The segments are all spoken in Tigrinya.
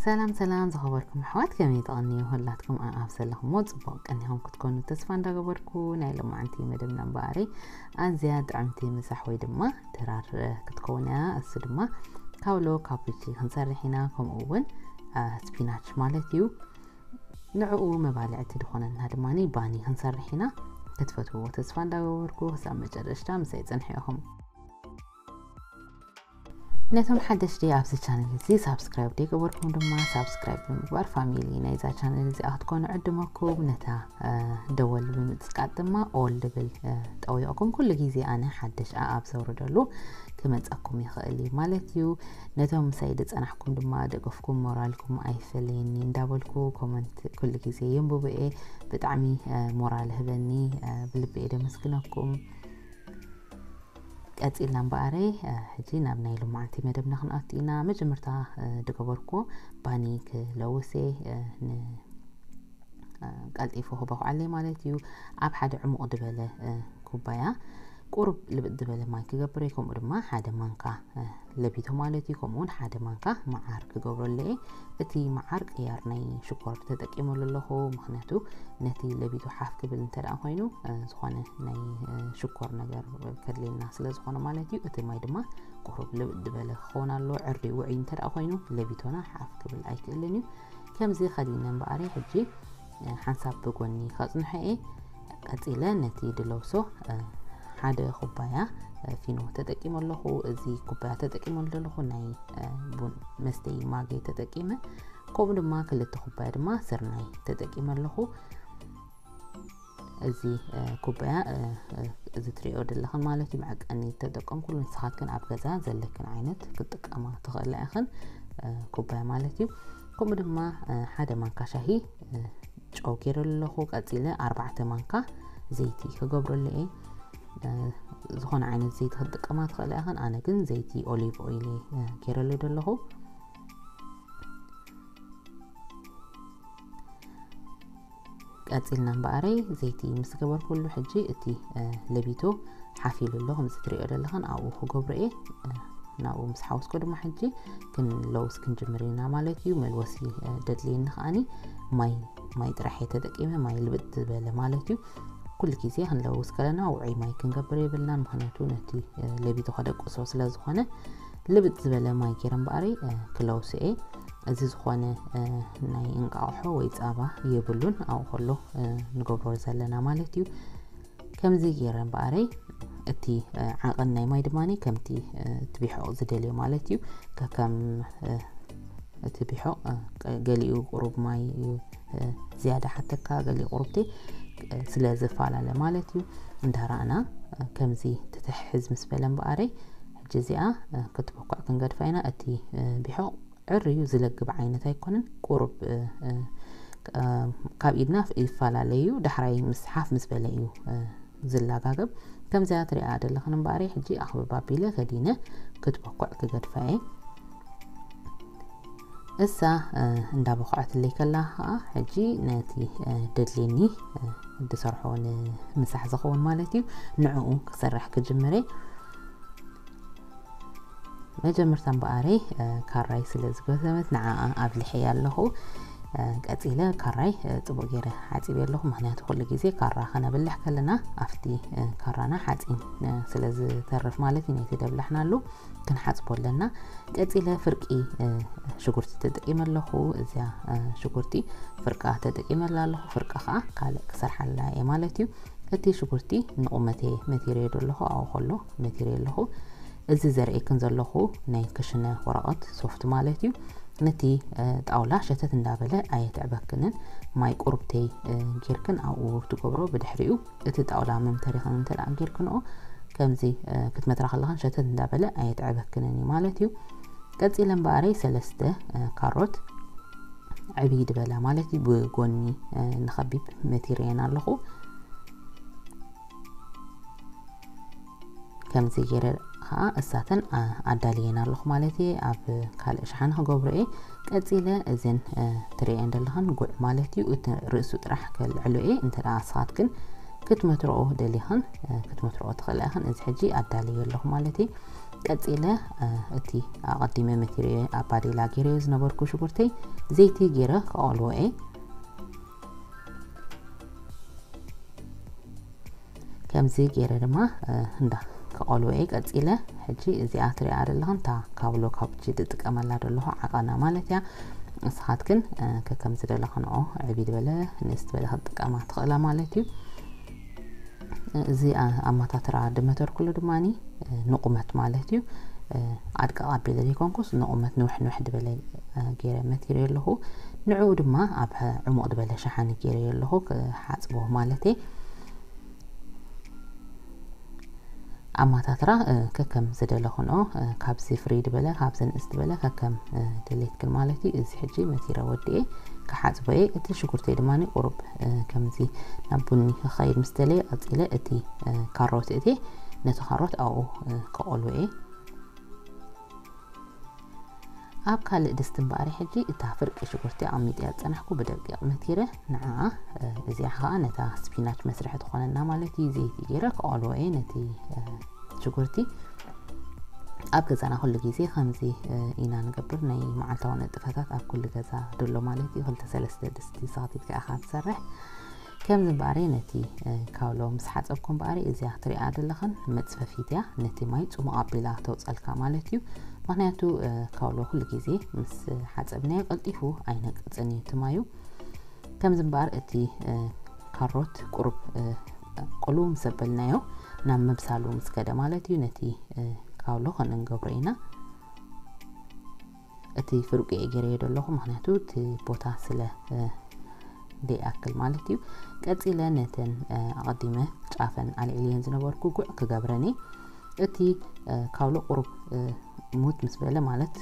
ሰላም ሰላም ዝኸበርኩም ኣሕዋት፣ ከመይ ትቐንዩ? ሁላትኩም ኣብ ዘለኹሞ ጽቡቕ ቀኒኹም ክትኮኑ ተስፋ እንዳገበርኩ፣ ናይ ሎማዓንቲ መደብና እምበኣረይ ኣዝያ ጥዕምቲ ምሳሕ ወይ ድማ ድራር ክትከውን እያ። እሱ ድማ ካውሎ ካቡቺ ክንሰርሕ ኢና፣ ከምኡ እውን ስፒናች ማለት እዩ። ንዕኡ መባልዕቲ ዝኾነና ድማ ባኒ ክንሰርሕ ኢና። ክትፈትዎ ተስፋ እንዳገበርኩ ክሳብ መጨረሽታ ምሳይ ጽንሑ ኢኹም። ነቶም ሓደሽቲ ኣብዚ ቻነል እዚ ሳብስክራይብ ዘይገበርኩም ድማ ሳብስክራይብ ብምግባር ፋሚሊ ናይዛ ቻነል እዚኣ ክትኮኑ ዕድመኩም። ነታ ደወል ብምጽቃጥ ድማ ኦል ድብል ጠዊቕኩም ኩሉ ግዜ ኣነ ሓደሽ ኣኣብ ዘውርደሉ ክመጸኩም ይኽእል እዩ ማለት እዩ። ነቶም ምሳይ ዝጸናሕኩም ድማ ደገፍኩም ሞራልኩም ኣይፈለየኒ እንዳበልኩ ኮመንት ኩሉ ግዜ የንብቡ እየ። ብጣዕሚ ሞራል ህበኒ፣ ብልቢ እየ ደመስግነኩም። ቀጺልና እምበኣረይ ሕጂ ናብ ናይ ሎማዓንቲ መደብና ክንኣቱ ኢና። መጀመርታ ዝገበርኩዎ ባኒ ክለውስ እየ፣ ቀልጢፉ ክበኹዓለይ ማለት እዩ። ኣብ ሓደ ዕሙቕ ዝበለ ኩባያ ቁሩብ ልብጥ ዝበለ ማይ ክገብር እየ። ከምኡ ድማ ሓደ ማንካ ለቢቶ ማለት እዩ። ከምኡ እውን ሓደ ማንካ መዓር ክገብረሉ እየ። እቲ መዓር ቅያር ናይ ሽኮር ተጠቂመሉ ኣለኹ፣ ምኽንያቱ ነቲ ለቢቶ ሓፍ ክብል እንተ ደኣ ኮይኑ ዝኾነ ናይ ሽኮር ነገር ከድልየና ስለ ዝኾነ ማለት እዩ። እቲ ማይ ድማ ቁሩብ ልብጥ ዝበለ ክኸውን ኣሎ። ዕርዲ ውዑይ እንተ ደኣ ኮይኑ ለቢቶና ሓፍ ክብል ኣይክእልን እዩ። ከምዚ ከዲነ እምበኣረይ ሕጂ ሓንሳብ ብጎኒ ከጽንሖ እየ። ቀጺለ ነቲ ድለውሶ ሓደ ኩባያ ፊኖ ተጠቂመ ኣለኹ። እዚ ኩባያ ተጠቂመሉ ዘለኹ ናይ ቡን መስተይ ማገ ተጠቂመ፣ ከምኡ ድማ ክልተ ኩባያ ድማ ስርናይ ተጠቂመ ኣለኹ። እዚ ኩባያ እዚ ትሪኦ ዘለኽን ማለት እዩ፣ መዐቀኒ ተጠቀምኩሉ። ንስኻትክን ኣብ ገዛ ዘለክን ዓይነት ክትጥቀማ ትኽእላ ኢኽን ኩባያ ማለት እዩ። ከምኡ ድማ ሓደ ማንካ ሻሂ ጨው ገይረ ኣለኹ። ቀጺለ ኣርባዕተ ማንካ ዘይቲ ክገብረሉ እየ። ዝኾነ ዓይነት ዘይቲ ክትጥቀማ ትኽእላ ኢኽን። ኣነ ግን ዘይቲ ኦሊቭ ኦይል እየ ገይረሉ ዘለኹ። ቀጺልና እምበኣረይ ዘይቲ ምስ ገበርኩሉ ሕጂ እቲ ለቢቶ ሓፊሉ ኣሎ፣ ከምዚ ትሪኦ ዘለኽን ኣብኡ ክገብሮ እየ። ናብኡ ምስ ሓወስኮ ድማ ሕጂ ክንለውስ ክንጅምር ኢና ማለት እዩ። መልወሲ ደድልየኒ ከኣኒ ማይ ማይ ጥራሕ እየ ተጠቂመ፣ ማይ ልብጥ ዝበለ ማለት እዩ። ኩሉ ግዜ ክንለውስ ከለና ውዑይ ማይ ክንገብር የብልናን፣ ምኽንያቱ ነቲ ለቢቶ ከደቅሶ ስለ ዝኾነ። ልብጥ ዝበለ ማይ ገይረ እምበኣረይ ክለውስ እየ። እዚ ዝኾነ ናይ እንቃቑሖ ወይ ጻባ የብሉን፣ ኣብኡ ከሎ ንገብሮ ዘለና ማለት እዩ። ከምዚ ገይረ እምበኣረይ እቲ ዓቐን ናይ ማይ ድማ ከምቲ እቲ ቢሖቕ ዝደልዮ ማለት እዩ። ከከም እቲ ቢሖቕ ገሊኡ ቁሩብ ማይ እዩ ዝያዳ ሓተካ፣ ገሊኡ ቁሩብቲ ስለ ዝፈላለ ማለት እዩ። እንዳረኣና ከምዚ ትትሕዝ ምስ በለ እምበኣረይ ሕጂ እዚኣ ክትበኩዕ ክንገድፋ ኢና። እቲ ቢሖቕ ዕርዩ ዝለግብ ዓይነት ኣይኮነን። ቁሩብ ካብ ኢድና ይፈላለዩ። ዳሕራይ ምስ ሓፍ ምስ በለ እዩ ዝላጋገብ። ከምዚኣ ትሪኣ ዘለኽን እምበኣረይ ሕጂ ኣኽብብ ኣቢለ ከዲነ ክትበኩዕ ክገድፋ እየ። እሳ እንዳበኩዐትለይ ከላ ከዓ ሕጂ ነቲ ደድልየኒ ዝሰርሖ ንምሳሕ ዝኸውን ማለት እዩ፣ ንዕኡ ክሰርሕ ክጅምር እየ። መጀመርታ እምበኣረይ ካራይ ስለ ዝጎሰመት ንዓኣ ኣብሊሐያ ኣለኹ። ቀጺለ ካራይ ጽቡቕ ገይረ ሓጺበ ኣለኹ፣ ምኽንያቱ ኩሉ ግዜ ካራ ከነብልሕ ከለና ኣብቲ ካራና ሓጺን ስለ ዝተርፍ ማለት እዩ፣ ነቲ ደብላሕናሉ ክንሓጽቦ ኣለና። ቀጺለ ፍርቂ ሽጉርቲ ተጠቂመ ኣለኹ። እዚኣ ሽጉርቲ ፍርቃ ተጠቂመላ ኣለኹ። ፍርቃ ከዓ ካልእ ክሰርሓላ እየ ማለት እዩ። እቲ ሽጉርቲ ንቑመተይ መቲረዮ ዶ ኣለኹ? ኣብኡ ከሎ መቲረዮ ኣለኹ። እዚ ዘርእየክን ዘለኹ ናይ ክሽነ ወረቐት ሶፍት ማለት እዩ። ነቲ ጣውላ ሸተት እንዳበለ ኣየትዕበክንን፣ ማይ ቁሩብተይ ጌርክን ኣብኡ ትገብሮ። ብድሕሪኡ እቲ ጣውላ መምተሪኽን እንተ ደኣ ጌርክንኦ ከምዚ ክትመትራ ከለኽን ሸተት እንዳበለ ኣየትዕበክንን እዩ ማለት እዩ። ቀጺለ እምበኣረይ ሰለስተ ካሮት ዕብይ ድበላ ማለት እዩ ብጎኒ ንኸቢብ መቲረየን ኣለኹ። ከምዚ ገይረ ከዓ እሳተን ኣዳልየን ኣለኹ ማለት እየ። ኣብ ካልእ ሸሓኒ ክገብሮ እየ። ቀጺለ እዘን ትርእየን ዘለኽን ጉዕ ማለት እዩ። እቲ ርእሱ ጥራሕ ከልዕሎ እየ። እንተ ደኣ ንስኻትክን ክትመትርኦ ደሊኽን ክትመትርኦ ትኽእላ ኢኽን። እዚ ሕጂ ኣዳልየ ኣለኹ ማለት እየ። ቀጺለ እቲ ኣቐዲመ መቲረዮ ኣብ ባዴላ ገይረዮ ዝነበርኩ ሽጉርተይ ዘይቲ ገይረ ክቐልዎ እየ። ከምዚ ገይረ ድማ እንዳ ክቐልዎ እየ ቀጺለ። ሕጂ እዚኣ ትሪኣ ዘለኽን እታ ካብሎ ካብቺ ዝጥቀመላ ዘለኹ ዓቐና ማለት እያ። ንስኻትክን ከከም ዝደለኽንኦ ዕብይ ዝበለ ንእስ ዝበለ ክትጥቀማ ትኽእላ ማለት እዩ። እዚ ኣማታትራ ድመተርኩሉ ድማ ንቑመት ማለት እዩ። ኣድቀቕ ኣቢለ ዘይኮንኩስ ንቑመት ንውሕ ንውሕ ድበለ ገይረ መቲረዮ ኣለኹ። ንዕኡ ድማ ኣብ ዕሙቕ ድበለ ሸሓኒ ገይረዮ ኣለኹ ክሓጽቦ ማለት እየ። ኣማታትራ ከከም ዝደለኹንኦ ካብዚ ፍሪ ድበለ ካብዚ ንእስ ድበለ ከከም ድሌትክን ማለት እዩ። እዚ ሕጂ መቲረ ወዲኤ ክሓጽቦ እየ። እቲ ሽጉርተይ ድማ ቁሩብ ከምዚ ናብ ቡኒ ክኸይድ ምስ ደለየ ቀጺለ እቲ ካሮት እቴ ነቲ ካሮት ኣብኡ ክቐሉ እየ። ኣብ ካልእ ድስቲ እምበኣር ሕጂ እታ ፍርቂ ሽጉርቲ ኣቐሚጥያ ዝጸናሕኩ ብደቂቕ መቲረ ንዓኣ እዚኣ ኸኣ ነታ ስፒናች መስርሒ ትኾነና ማለት እዩ። ዘይቲ ገይረ ክቐልዎ እየ ነቲ ሽጉርቲ። ኣብ ገዛና ኩሉ ግዜ ከምዚ ኢና ንገብር። ናይ መዓልታዊ ንጥፈታት ኣብ ኩሉ ገዛ ደሎ ማለት እዩ። ክልተ ሰለስተ ድስቲ ሰኽቲት ከኣ ትሰርሕ። ከምዚ እምበኣር ነቲ ካውሎ ምስ ሓጸብኩ እምበኣር እዚኣ ትሪኣ ዘለኽን መጽፈፊት እያ። ነቲ ማይ ጽሙቕ ኣቢላ ተውጸልካ ማለት እዩ። ምኽንያቱ ካውሎ ኩሉ ግዜ ምስ ሓጸብናዮ ቀልጢፉ ኣይነቅጽን እዩ እቲ ማዩ። ከምዚ እምበኣር እቲ ካሮት ቁሩብ ቅሉ ምስ ኣበልናዮ ናብ ምብሳሉ ምስ ከደ ማለት እዩ። ነቲ ካውሎ ከምኡ ንገብሮ ኢና። እቲ ፍርቂ እየ ገይረዮ ዘለኹ፣ ምኽንያቱ እቲ ቦታ ስለ ዘይኣክል ማለት እዩ። ቀጺለ ነተን ኣቐዲመ ጫፈን ኣልዒልየን ዝነበርኩ ጉዕ ክገብረን እየ። እቲ ካውሎ ቁሩብ ሙት ምስ በለ ማለት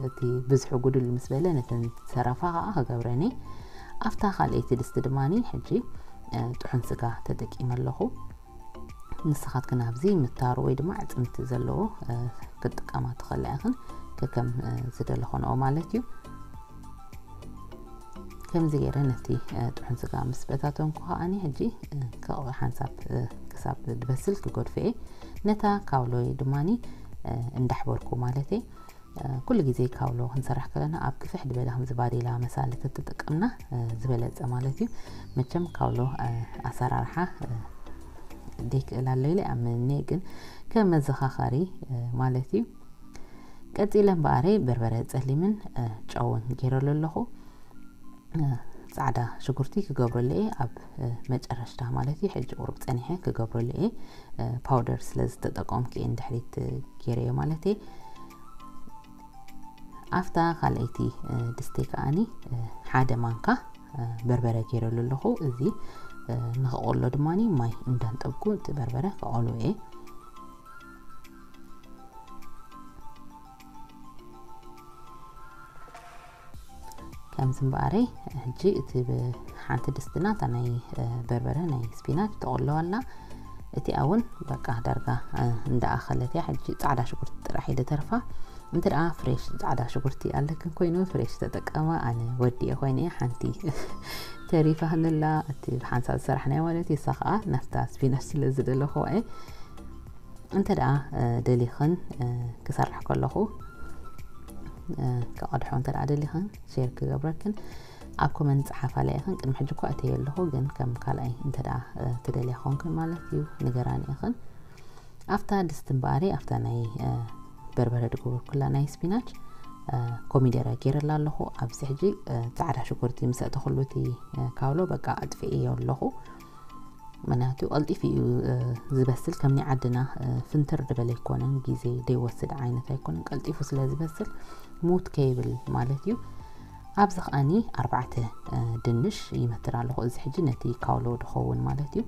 እቲ ብዝሑ ጉድል ምስ በለ ነተን ሰራፋ ከዓ ክገብረን እየ። ኣብታ ካልኣይቲ ድስቲ ድማ ሕጂ ጥሑን ስጋ ተጠቂመ ኣለኹ። ንስኻትክን ኣብዚ ምታሩ ወይ ድማ ኣዕፅምቲ ዘለዎ ክትጥቀማ ትኽእላ ኢኽን፣ ከከም ዝደለኾንኦ ማለት እዩ። ከምዚ ገይረ ነቲ ጥሑን ስጋ ምስ በታተንኩ ከዓኒ ሕጂ ሓንሳብ ክሳብ ድበስል ክገድፎ እየ። ነታ ካውሎይ ድማኒ እንዳሕበርኩ ማለት እየ። ኩሉ ግዜ ካውሎ ክንሰርሕ ከለና ኣብ ግፍሕ ዝበለ ከምዚ ባዴላ መሳሊ ተተጠቀምና ዝበለጸ ማለት እዩ። መቸም ካውሎ ኣሰራርሓ ደይክእል ኣሎ ኢለ ኣምንኒ፣ ግን ከም መዘኻኸሪ ማለት እዩ። ቀጺለ እምበኣረይ በርበረ ጸሊምን ጨውን ገይረሉ ኣለኹ። ጻዕዳ ሽጉርቲ ክገብረሉ እየ ኣብ መጨረሽታ ማለት እዩ። ሕጂ ቁሩብ ጸኒሐ ክገብረሉ እየ። ፓውደር ስለ ዝተጠቀምኩ እየ ንድሕሪት ገይረዮ ማለት እየ። ኣብታ ካልኣይቲ ድስቲ ከዓኒ ሓደ ማንካ በርበረ ገይረሉ ኣለኹ። እዚ ንክቆሎ ድማ ማይ እንዳንጠብኩ እቲ በርበረ ክቆሎ እየ። ከምዚ እምበኣረይ ሕጂ እቲ ብሓንቲ ድስትና እታ ናይ በርበረ ናይ ስፒናች ተቆሎ ኣላ። እቲኣ እውን በቃ ዳርጋ እንዳኣኸለት እያ። ሕጂ ጻዕዳ ሽጉርቲ ጥራሕ እየ ተርፋ። እንተ ደኣ ፍሬሽ ጻዕዳ ሽጉርቲ ኣለክን ኮይኑ ፍሬሽ ተጠቀማ። ኣነ ወዲኤ ኮይነ እየ ሓንቲ ተሪፋ ክንላ እቲ ብሓንሳብ ዝሰራሕናዮ ማለት እዩ። እሳ ከዓ ናብታ ስፒናች ስለ ዝደለኹዋ እየ። እንተ ደኣ ደሊኽን ክሰርሕ ከለኹ ክቐድሖ እንተ ደኣ ደሊኽን ሼር ክገብረክን ኣብ ኮመንት ጸሓፋ ኢኽን። ቅድሚ ሕጂ እኳ እተየ ኣለኹ፣ ግን ከም ካልኣይ እንተ ደኣ ትደልያ ኮንክን ማለት እዩ ንገራኒ ኢኽን። ኣብታ ድስቲ እምበኣሪ ኣብታ ናይ በርበረ ድገበርኩላ ናይ ስፒናች ኮሚደረ ገይረላ ኣለኹ። ኣብዚ ሕጂ ጻዕዳ ሽጉርቲ ምስ ኣእተኹሉ እቲ ካውሎ በቃ ኣጥፍኤዮ ኣለኹ። ምክንያቱ ቀልጢፉ እዩ ዝበስል። ከም ናይ ዓድና ፍንትር ዝበለ ኣይኮነን፣ ግዜ ዘይወስድ ዓይነት ኣይኮነን። ቀልጢፉ ስለ ዝበስል ሙት ከይብል ማለት እዩ። ኣብዚ ከዓኒ ኣርባዕተ ድንሽ ይመትር ኣለኹ። እዚ ሕጂ ነቲ ካውሎ ድኸውን ማለት እዩ።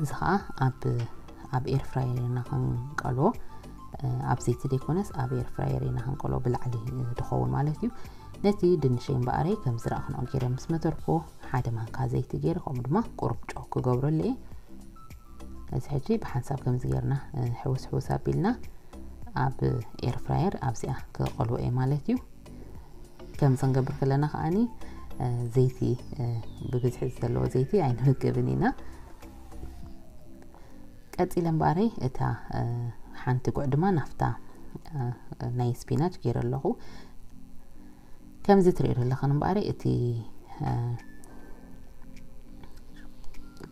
እዚ ከዓ ኣብ ኣብ ኤር ፍራየር ኢና ክንቀልዎ። ኣብ ዘይቲ ዘይኮነስ ኣብ ኤር ፍራየር ኢና ክንቀልዎ፣ ብላዕሊ ድኸውን ማለት እዩ። ነቲ ድንሸይ እምበኣረይ ከም ዝረኣኽንኦ ገይረ ምስ መተርኩ ሓደ ማንካ ዘይቲ ገይረ ከምኡ ድማ ቁሩብ ጨው ክገብረሉ እየ። እዚ ሕጂ ብሓንሳብ ከምዚ ጌርና ሕውስ ሕውስ ኣቢልና ኣብ ኤር ፍራየር ኣብዚኣ ክቐልዎ እየ ማለት እዩ። ከምዚ ክንገብር ከለና ከዓኒ ዘይቲ ብብዝሒ ዘለዎ ዘይቲ ኣይንምገብን ኢና። ቀጺለ እምበኣረይ እታ ሓንቲ ጉዕ ድማ ናፍታ ናይ ስፒናች ገይረ ኣለኹ። ከምዚ ትሪኦ ዘለኽን እምበኣር እቲ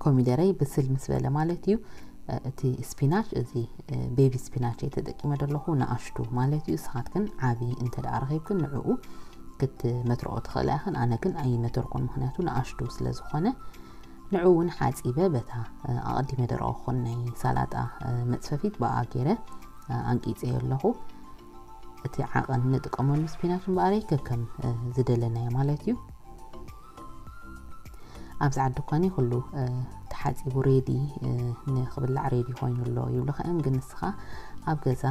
ኮሚደረይ ብስል ምስ በለ ማለት እዩ። እቲ ስፒናች፣ እዚ ቤቢ ስፒናች እየ ተጠቂመ ዘለኹ፣ ንኣሽቱ ማለት እዩ። ንስኻትክን ዓቢ እንተ ደኣ ረኺብክን ንዕኡ ክትመትርኦ ትኽእላ ኢኽን። ኣነ ግን ኣይመተርኩን፣ ምኽንያቱ ንኣሽቱ ስለ ዝኾነ። ንዕኡ እውን ሓጺበ በታ ኣቐዲመ ደረቐኹን ናይ ሳላጣ መጽፈፊት ብኣ ገይረ ኣንቂጸዮ ኣለኹ። እቲ ዓቐን ንጥቀመሉ ስፒናች እምበኣረይ ከከም ዝደለናዮ ማለት እዩ። ኣብዚ ዓዲ እኳኒ ኩሉ ተሓጺቡ ሬዲ፣ ንኽብላዕ ሬዲ ኮይኑ ኣሎ ይብሉኻ እዮም። ግን ንስኻ ኣብ ገዛ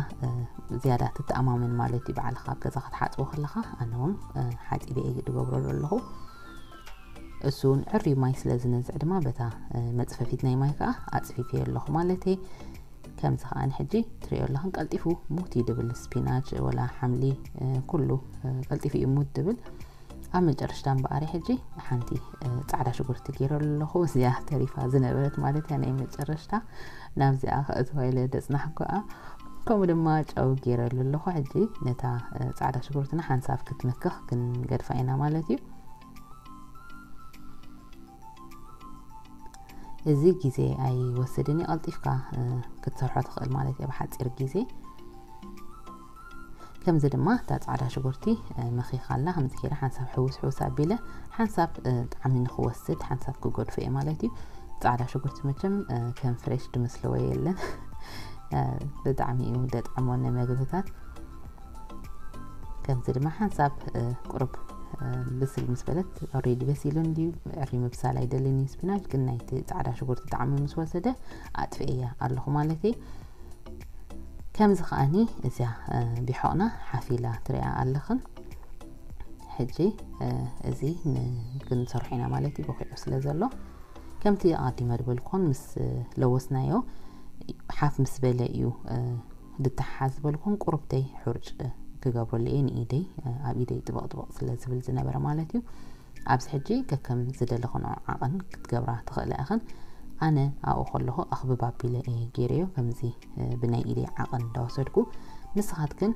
ዝያዳ ትተኣማመን ማለት እዩ፣ ባዕልኻ ኣብ ገዛ ክትሓጽቦ ከለኻ። ኣነ እውን ሓጺበ እየ ዝገብረሉ ኣለኹ። እሱ እውን ዕርዩ ማይ ስለ ዝነዝዕ ድማ በታ መጽፈፊት ናይ ማይ ከዓ ኣጽፊፈዮ ኣለኹ ማለተይ። ከምዚ ከዓ ንሕጂ ትሪኦ ኣለኽን ቀልጢፉ ሙት እዩ ድብል። ስፒናች ወላ ሓምሊ ኩሉ ቀልጢፉ እዩ ሙት ድብል። ኣብ መጨረሽታ እምበኣር ሕጂ ሓንቲ ጻዕዳ ሽጉርቲ ገይረሉ ኣለኹ። እዚኣ ተሪፋ ዝነበረት ማለት እያ ናይ መጨረሽታ። ናብዚኣ ከእትዋ ኢለ ደጽናሕኩኣ። ከምኡ ድማ ጨው ገይረሉ ኣለኹ። ሕጂ ነታ ጻዕዳ ሽጉርትና ሓንሳብ ክትመክኽ ክንገድፋ ኢና ማለት እዩ። እዚ ግዜ ኣይወስድን እዩ፣ ቀልጢፍካ ክትሰርሖ ትኽእል ማለት እዩ፣ ኣብ ሓፂር ግዜ። ከምዚ ድማ እታ ፃዕዳ ሽጉርቲ መኺኻ ኣላ፣ ከምዚ ገይረ ሓንሳብ ሕውስ ሕውስ ኣቢለ ሓንሳብ ጣዕሚ ንክወስድ ሓንሳብ ክገድፎ እየ ማለት እዩ። ፃዕዳ ሽጉርቲ መቸም ከም ፍሬሽ ድመስለዎ የለን፣ ብጣዕሚ እዩ ደጥዕሞ ንመግብታት። ከምዚ ድማ ሓንሳብ ቁሩብ ብስል ምስ በለት፣ ኦሬዲ በሲሉ እንድዩ፣ ዕሪ ምብሳል ኣይደልን እዩ ስፒናች፣ ግን ናይቲ ፃዕዳ ሽጉርቲ ጣዕሚ ምስ ወሰደ ኣጥፍኤያ ኣለኹ ማለት እየ። ከምዚ ከዓኒ እዚኣ ቢሖቕና ሓፊላ ትሪኣ ኣለኽን። ሕጂ እዚ ክንሰርሖ ኢና ማለት እዩ፣ በኺዑ ስለ ዘሎ። ከምቲ ኣቐዲመ ዝበልኩን ምስ ለወስናዮ ሓፍ ምስ በለ እዩ ድተሓሓዝ ዝበልኩን፣ ቁሩብተይ ሕርጭ ክገብረሉ እየ ንኢደይ፣ ኣብ ኢደይ ጥበቕ ጥበቕ ስለ ዝብል ዝነበረ ማለት እዩ። ኣብዚ ሕጂ ከከም ዝደለኽንኦ ዓቐን ክትገብራ ትኽእላ ኢኽን። ኣነ ኣብኡ ከለኹ ኣኽብብ ኣቢለ እየ ገይረዮ፣ ከምዚ ብናይ ኢደይ ዓቐን እንዳወሰድኩ። ንስኻትክን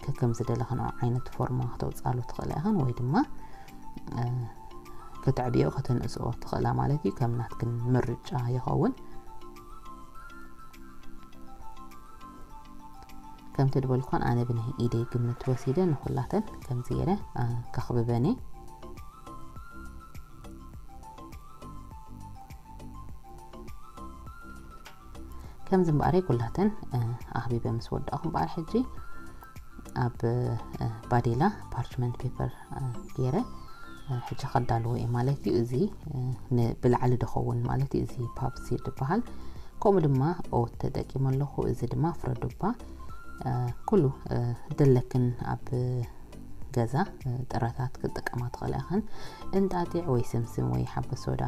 ከከም ዝደለኽንኦ ዓይነት ፎርማ ክተውፅኣሉ ትኽእላ ኢኽን፣ ወይ ድማ ከተዕብዮ ከተንእስኦ ትኽእላ ማለት እዩ፣ ከም ናትክን ምርጫ ይኸውን። ከምቲ ዝበልኩን ኣነ ብናይ ኢደይ ግምት ወሲደ ንኹላተን ከምዚ ገይረ ከኽብበን እየ። ከምዚ እምበኣረይ ኩላተን ኣኽቢበ ምስ ወዳእኹ እምበኣር ሕጂ ኣብ ባዴላ ፓርችመንት ፔፐር ገይረ ሕጂ ከዳልዎ እየ ማለት እዩ። እዚ ብላዕሊ ድኸውን ማለት እዩ። እዚ ፓፕሲ ዝበሃል፣ ከምኡ ድማ ኦት ተጠቂመ ኣለኹ። እዚ ድማ ፍረዱባ። ኩሉ ደለክን ኣብ ገዛ ጥረታት ክትጥቀማ ትኽእላ ኢኽን። እንጣጢዕ ወይ ስምስም ወይ ሓበ ሶዳ፣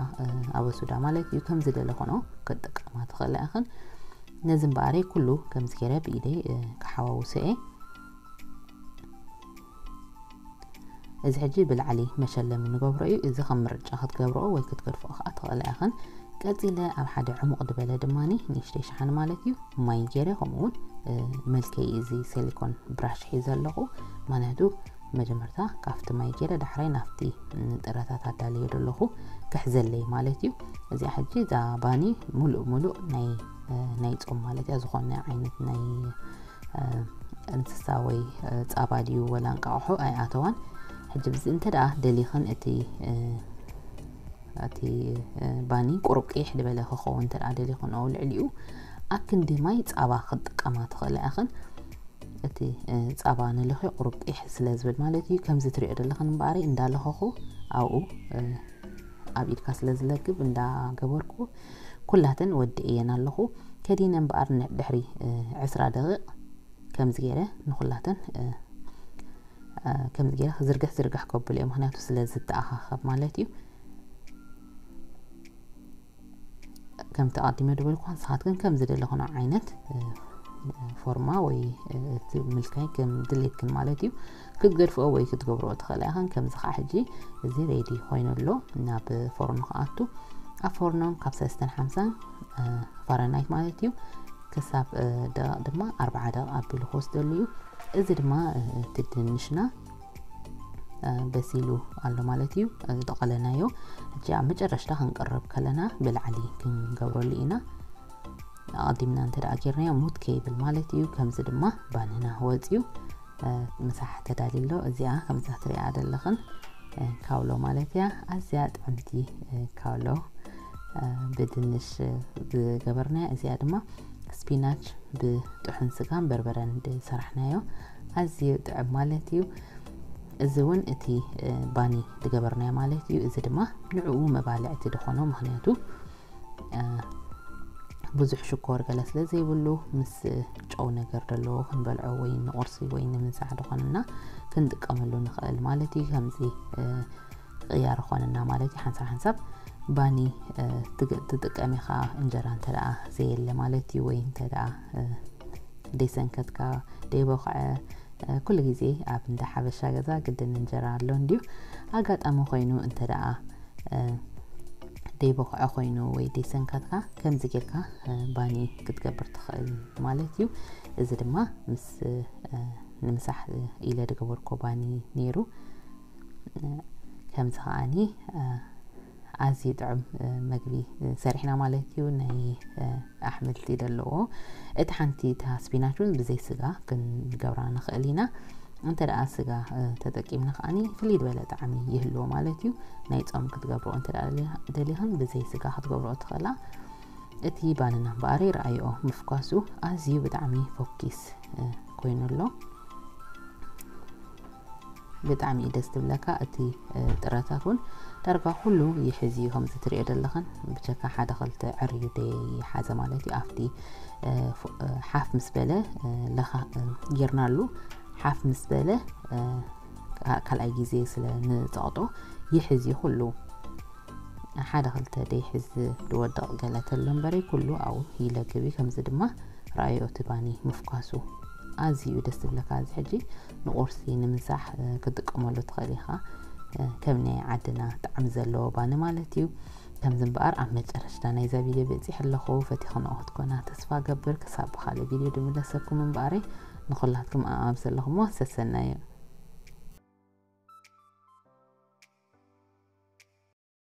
ኣበ ሶዳ ማለት እዩ። ከም ዝደለኽንኦ ክትጥቀማ ትኽእላ ኢኽን። ነዚ እምበኣረይ ኩሉ ከምዚ ገይረ ብኢደይ ክሓዋውሶ እየ። እዚ ሕጂ ብላዕሊ መሸለሚ ንገብሮ እዩ። እዚ ከም ምርጫ ክትገብርኦ ወይ ክትገድፍኦ ከዓ ትኽእላ ኢኽን። ቀጺለ ኣብ ሓደ ዕሙቕ ዝበለ ድማ ንእሽተይ ሸሓኒ ማለት እዩ ማይ ገይረ፣ ከምኡ እውን መልከይ እዚ ሲሊኮን ብራሽ ሒዘ ኣለኹ። ማለቱ መጀመርታ ካብቲ ማይ ገይረ ዳሕራይ ናብቲ ጥረታት ኣዳልየ ዘለኹ ክሕዘለይ ማለት እዩ። እዚኣ ሕጂ እዛ ባኒ ሙሉእ ሙሉእ ናይ ናይ ጾም ማለት እያ፣ ዝኾነ ዓይነት ናይ እንስሳ ወይ ጻባ ድዩ ወላ እንቃቑሖ ኣይኣተዋን። ሕጂ ብዚ እንተ ደኣ ደሊኽን እቲ እቲ ባኒ ቁሩብ ቅይሕ ዝበለ ክኸውን እንተ ደኣ ደሊኽን፣ ኣብ ልዕሊኡ ኣክንዲ ማይ ጻባ ክትጥቀማ ትኽእላ ኢኽን። እቲ ጻባ ንልኺ ቁሩብ ቅይሕ ስለ ዝብል ማለት እዩ። ከምዚ ትሪኦ ዘለኽን እምበኣር እንዳለኸኹ ኣብኡ ኣብ ኢድካ ስለ ዝለግብ እንዳገበርኩ ኩላተን ወዲኤየን ኣለኹ። ከዲነ እምበኣር ድሕሪ ዕስራ ደቂቕ ከምዚ ገይረ ንኹላተን ከምዚ ገይረ ክዝርግሕ ዝርግሕ ከብሎ እየ፣ ምኽንያቱ ስለ ዝተኣኻኸብ ማለት እዩ። ከምቲ ኣቐዲመ ዝበልኩ ንስኻትክን ከም ዝደለኽንኦ ዓይነት ፎርማ ወይ እቲ ምልካይ ከም ድሌትክን ማለት እዩ ክትገድፍኦ ወይ ክትገብርኦ ትኽእላ ኢኽን። ከምዚ ከዓ ሕጂ እዚ ሬዲ ኮይኑ ኣሎ ናብ ፎርኖ ክኣቱ። ኣብ ፎርኖ ካብ ሰለስተን ሓምሳን ፋረናይት ማለት እዩ ክሳብ ደቂቕ ድማ ኣርባዓ ደቂቕ ኣቢሉ ክወስደሉ እዩ። እዚ ድማ እቲ ድንሽና በሲሉ ኣሎ ማለት እዩ። ዝደቐለናዮ ሕጂ ኣብ መጨረሽታ ክንቅርብ ከለና ብላዕሊ ክንገብረሉ ኢና። ኣቐዲምና እንተ ደኣ ጌርናዮ ሙት ከይብል ማለት እዩ። ከምዚ ድማ ባንና ወፅዩ ምሳሕ ተዳልዩ ኣሎ። እዚኣ ከምዛ ትሪኣ ዘለኽን ካውሎ ማለት እያ። ኣዝያ ጥዕምቲ ካውሎ ብድንሽ ዝገበርናያ። እዚኣ ድማ ስፒናች ብጥሑን ስጋን በርበረን ዝሰራሕናዮ ኣዝዩ ጥዕም ማለት እዩ። እዚ እውን እቲ ባኒ ዝገበርናዮ ማለት እዩ። እዚ ድማ ንዕኡ መባልዕቲ ዝኾኖ፣ ምኽንያቱ ብዙሕ ሽኮር ገለ ስለ ዘይብሉ ምስ ጨው ነገር ዘለዎ ክንበልዖ ወይ ንቁርሲ ወይ ንምንሳሕ ዝኾንና ክንጥቀመሉ ንኽእል ማለት እዩ። ከምዚ ቅያር ኾንና ማለት እዩ። ሓንሳብ ሓንሳብ ባኒ ትጥቀሚ ኸዓ እንጀራ እንተ ደኣ ዘየለ ማለት እዩ፣ ወይ እንተ ደኣ ደይሰንከትካ ደይቦኽዐ፣ ኩሉ ግዜ ኣብ እንዳ ሓበሻ ገዛ ግድን እንጀራ ኣሎ እንድዩ። ኣጋጣሚ ኮይኑ እንተ ደኣ ደይቦኽዐ ኮይኑ ወይ ደይሰንከትካ ከምዚ ጌርካ ባኒ ክትገብር ትኽእል ማለት እዩ። እዚ ድማ ምስ ንምሳሕ ኢለ ዝገበርኮ ባኒ ነይሩ። ከምዚ ከዓኒ ኣዝዩ ጥዑም መግቢ ሰሪሕና ማለት እዩ። ናይ ኣሕምልቲ ዘለዎ እቲ ሓንቲ እታ ስፒናች እውን ብዘይ ስጋ ክንገብራ ንኽእል ኢና። እንተ ደኣ ስጋ ተጠቂምና ከዓኒ ፍልይ ዝበለ ጣዕሚ ይህልዎ ማለት እዩ። ናይ ጾም ክትገብርኦ እንተ ደኣ ደሊኽን ብዘይ ስጋ ክትገብርኦ ትኽእላ። እቲ ባንና እምበኣር ይረኣይኦ ምፍኳሱ ኣዝዩ ብጣዕሚ ፎኪስ ኮይኑ ኣሎ። ብጣዕሚ እዩ ደስ ትብለካ። እቲ ጥረታት እውን ዳርጋ ኩሉ ይሕዝ እዩ። ከምዚ ትሪኦ ዘለኽን ብቸካ ሓደ ክልተ ዕርዩ ደይሓዘ ማለት እዩ። ኣብቲ ሓፍ ምስ በለ ለኻ ጌርናሉ፣ ሓፍ ምስ በለ ካልኣይ ግዜ ስለ ንፀቕጦ ይሕዝ እዩ ኩሉ። ሓደ ክልተ ደይሕዝ ዝወድቕ ገለ ተሎ እምበረይ ኩሉ ኣብኡ ይለግብ እዩ። ከምዚ ድማ ረኣዮ እቲ ባኒ ምፍኳሱ ኣዝዩ ደስ ዝብለካ። እዚ ሕጂ ንቁርሲ ንምንሳሕ ክትጥቀመሉ ትኽእል ኢኻ። ከም ናይ ዓድና ጣዕሚ ዘለዎ ባኒ ማለት እዩ። ከምዚ እምበኣር ኣብ መጨረሽታ ናይዛ ቪድዮ በፂሐ ኣለኹ። ፈቲኽንኦ ክትኮና ተስፋ ገብር። ክሳብ ብኻልእ ቪድዮ ድምለሰኩም እምበኣረይ ንኹላትኩም ኣብ ዘለኹሞ ሰሰናዩ።